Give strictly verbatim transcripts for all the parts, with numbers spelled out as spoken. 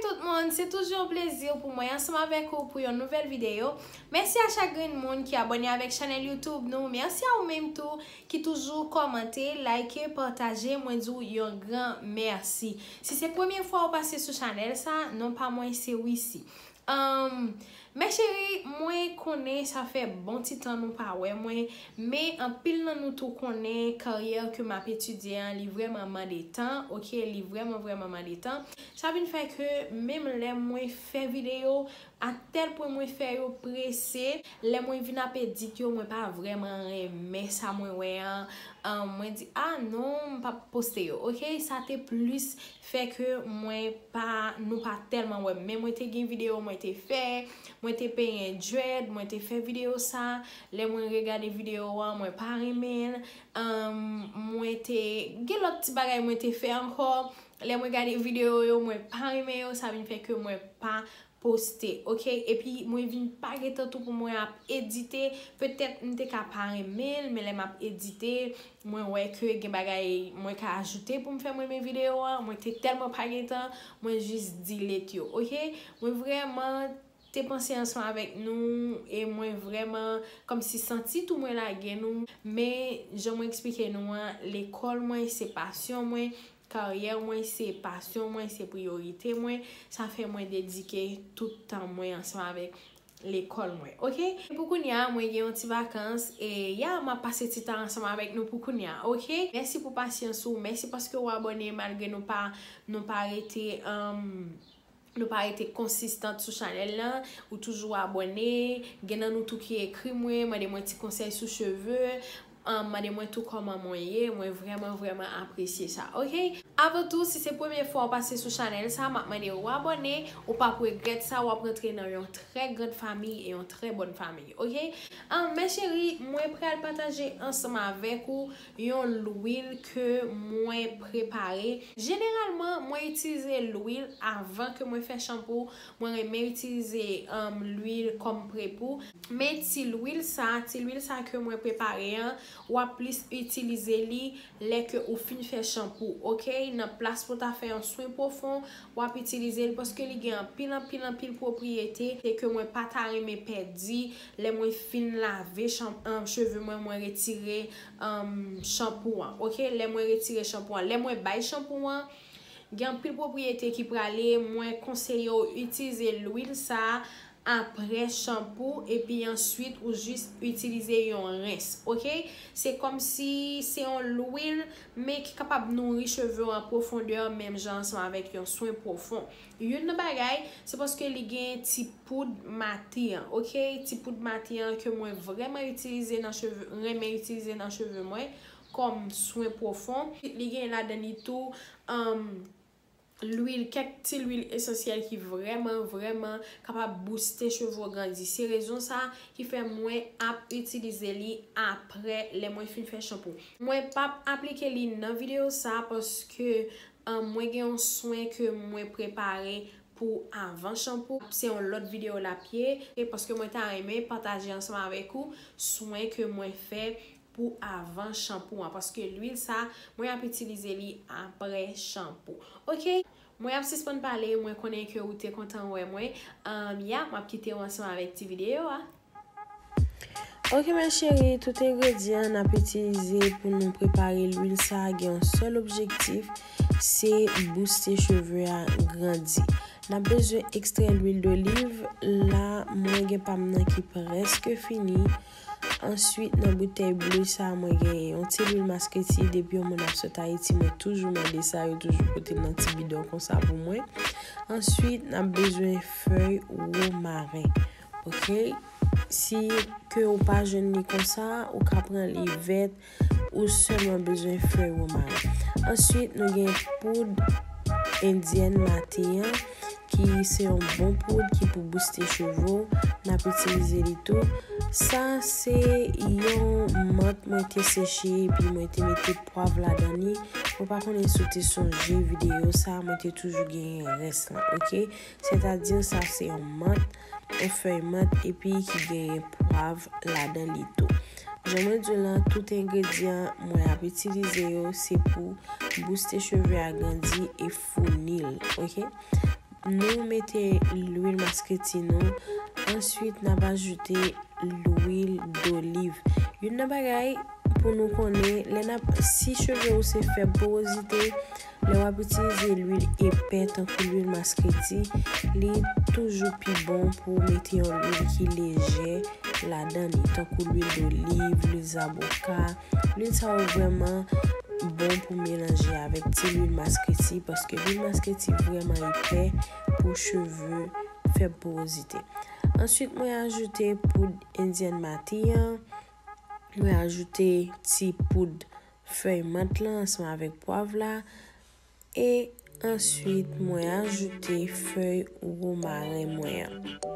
Tout moun, se toujou yon plezi pou mwen ansanm avèk ou pou yon nouvèl videyo. Mèsi a chak grenn moun ki abòne avèk chanèl YouTube nou. Mèsi a ou menm tou ki toujou kòmante, like, pataje. Mwen di w yon gran mèsi. Si se premye fwa ou pase sou chanèl sa, non pa mwen se Wisi. Um, mes chéries, mwen konnen sa fè bon ti tan nou pa wè mwen, men anpil nan nou tou konnen karyè ke m ap etidye an, li vrèman mande tan, oke, li vrèman, vrèman mande tan. Sa vin fè ke menm lè mwen fè videyo, a tèl pwen mwen fè yo prese, lè mwen vin ap edit yo, mwen pa vrèman renmen sa mwen wè an. Um, mwen di, ah non, m p ap poste yo, oke? Sa te plis fè ke mwen pa, nou pa tèlman wè m. Men mwen te gen videyo mwen te fè, mwen te penyen dread, mwen te fè videyo sa. Lè mwen regade videyo an, mwen pa renmen l. Ahn, mwen te gen lòt ti bagay mwen te fè ankò. Lè mwen gade videyo yo, mwen pa renmen yo, sa vin fè ke mwen pa poste, oke? Epi mwen vin pa gentan tou pou mwen ap edite. Petèt m te ka pa renmen l, men lè m ap edite, mwen wè ke gen bagay mwen ka ajoute pou m fè m renmen videyo an. Mwen te tèlman pa gentan, mwen jis delete yo, oke? Mwen vrèman te panse ansanm avèk nou e mwen vrèman kòmsi santi tou mwen lage nou. Men jan mwen eksplike nou an, lekòl mwen se pasyon mwen, karyè mwen se pasyon mwen, se priyorite mwen. Sa fè mwen dedike tout tan mwen ansanm avèk lekòl mwen, oke? Pou kounye a, mwen gen yon ti vakans e ya, m ap pase ti tan ansanm avèk nou pou kounye a, oke? Mèsi pou pasyans ou, mèsi paske w abòne malgre nou pa, nou pa rete, um, nou pa rete konsistan sou chanèl lan, ou toujou abòne, gen nan nou tou ki ekri mwen, mande mwen ti konsèy sou cheve, um, mande mwen tou kòman mwen ye, mwen vrèman, vrèman apresye sa, oke? Avan tou, si se premye fwa w pase sou chanèl sa, m ap mande w abòne, ou p ap regrèt sa, w ap rantre nan yon trè grand fanmi e yon trè bòn fanmi, oke? Um, mes chéries, mwen pral pataje ansanm avèk ou yon lwil ke mwen prepare. Jeneralman, mwen itilize lwil avan ke mwen fè chanpou. Mwen renmen itilize, um, lwil kòm prepou. Men ti lwil sa, ti lwil sa ke mwen prepare an, w ap plis itilize li lè ke ou fin fè chanpou, oke? Nan plas pou w ta fè yon swen pwofon, w ap itilize l paske li gen anpil, anpil, anpil pwopriyete ke mwen pa ta renmen pèdi lè mwen fin lave chan-, um, cheve mwen, mwen retire, um, chanpou an, oke? Lè mwen retire chanpou an, lè mwen bay chanpou an, gen anpil pwopriyete ki prale, mwen konseye w itilize lwil sa a apre chanpou, epi answit ou jis itilize yon rens, oke? Se kòmsi se yon lwil, men ki kapab nouri cheve w an pwofondè, menm jan ansanm avèk yon swen pwofon. Youn nan bagay, se paske li gen ti poud mati an, oke? Ti poud mati an ke mwen vrèman itilize nan cheve, renmen itilize nan cheve mwen kòm swen pwofon. Li gen ladan li tou, um, lwil, kèk ti lwil esansyèl ki vrèman, vrèman kapab booste cheve w grandi. Se rezon sa ki fè mwen ap itilize li apre lè mwen fin fè chanpou. Mwen p ap aplike li nan videyo sa paske, um, mwen gen yon swen ke mwen prepare pou avan chanpou. Se yon lòt videyo l ap ye, e paske mwen ta renmen pataje ansanm avèk ou swen ke mwen fè pou avan chanpou an, paske lwil sa, mwen ap itilize li apre chanpou. Oke, mwen ap sispann pale, mwen konnen ke ou te kontan wè mwen. Um, ya, m ap kite w ansanm avèk ti videyo a. Oke, mes chéries, tout engredyan n ap itilize pou nou prepare lwil sa a gen yon sèl objektif, se booste cheve a grandi. N ap bezwen ekstrè lwil doliv. La, mwen gen pa m nan ki prèske fini. Answit, nan boutèy ble sa a, mwen gen yon ti lwil maskretid, depi yon moun ap sot Ayiti, mwen toujou mande sa, yo toujou pote nan ti bidon konsa pou mwen. Answit, n ap bezwen fèy womaren. Oke? Si ke ou pa jwenn li konsa, ou ka pran li vèt, ou sèlman bezwen fèy womaren. Answit, nou gen poud endyèn mati an, ki se yon bon poud ki pou booste cheve w. N ap itilize li tou. Sa se yon mant mwen te seche epi mwen te mete pwav ladan li. Mwen pa konnen si w te sonje videyo sa, mwen te toujou genyen rès lan, oke? Sètadi sa se yon mant, yon fèy mant epi ki genyen pwav ladan li tou. Jan mwen di w lan, tout engredyan mwen ap itilize yo se pou booste cheve a grandi e founi l, oke? Nou mete lwil maskreti nou. Answit, n ap ajoute lwil doliv. Youn nan bagay pou nou konnen, lè n ap, si cheve w se fèb porozite, lè w ap itilize lwil epè tankou lwil maskreti, li toujou pi bon pou w mete yon lwil ki lejè ladan li, tankou lwil doliv, lwil zaboka. Lwil sa yo vrèman bon pou melanje avèk ti lwil maskreti, paske lwil maskreti vrèman epè pou cheve fèb porozite. Answit, mwen ajoute poud endyèn mati an. Mwen ajoute ti poud fèy mant lan ansanm avèk pwav la. E answit, mwen ajoute fèy womaren mwen an.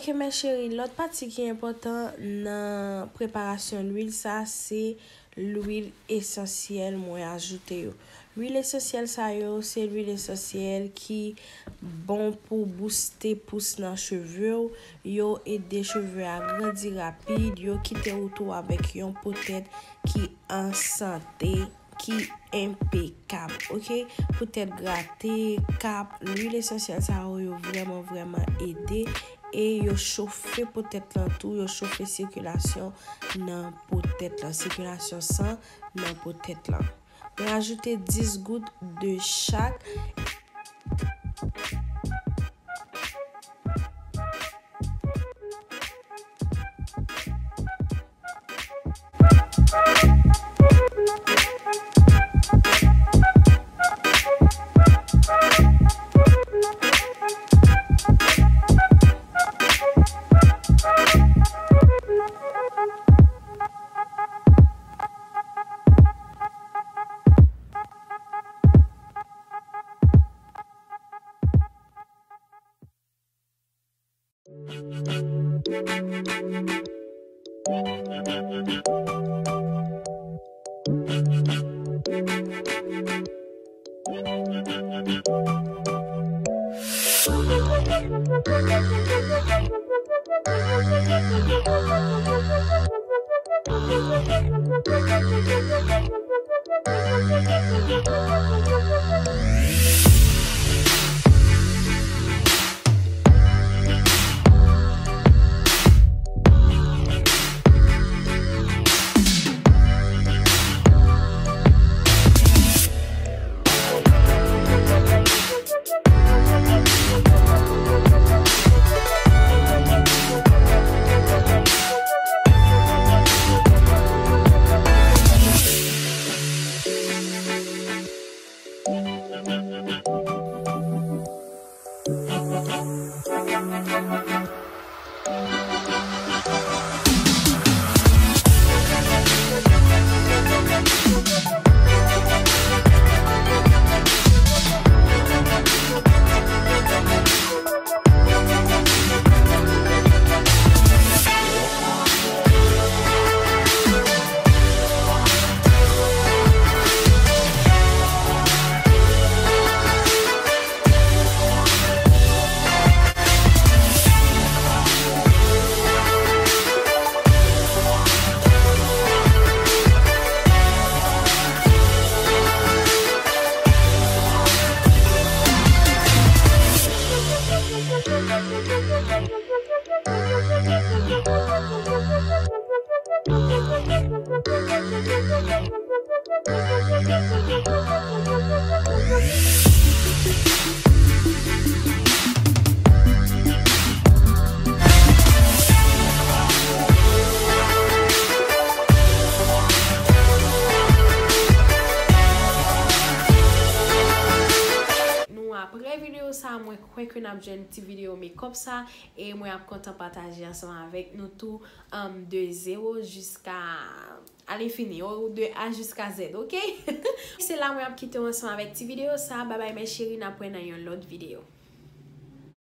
Ok, mes chéries, lòt pati ki enpòtan nan preparasyon lwil sa, se lwil esansyèl mwen ajoute yo. Lwil esansyèl sa yo, se lwil esansyèl ki bon pou bouste pous nan cheve w. Yo ede cheve a grandi rapid, yo kite w tou avèk yon potèt ki an sante, ki enpekab, ok? Potèt grate, kap, lwil esansyèl sa yo, yo vrèman, vrèman ede. E yo chofe potèt lan tou, yo chofe sikilasyon nan potèt lan, sikilasyon san nan potèt lan. Mwen ajoute dis gout de chak. Nou, apre videyo sa, mwen kwè ke n ap jwenn ti videyo makeup sa, e mwen ap kontan pataje ansanm avèk nou tou, um, de zewo jiska alenfini, ou de A jiska Z, ok? Se la mwen ap kite w ansanm avèk ti videyo sa. Babay, mes chéris, n ap wè nan yon lòt videyo.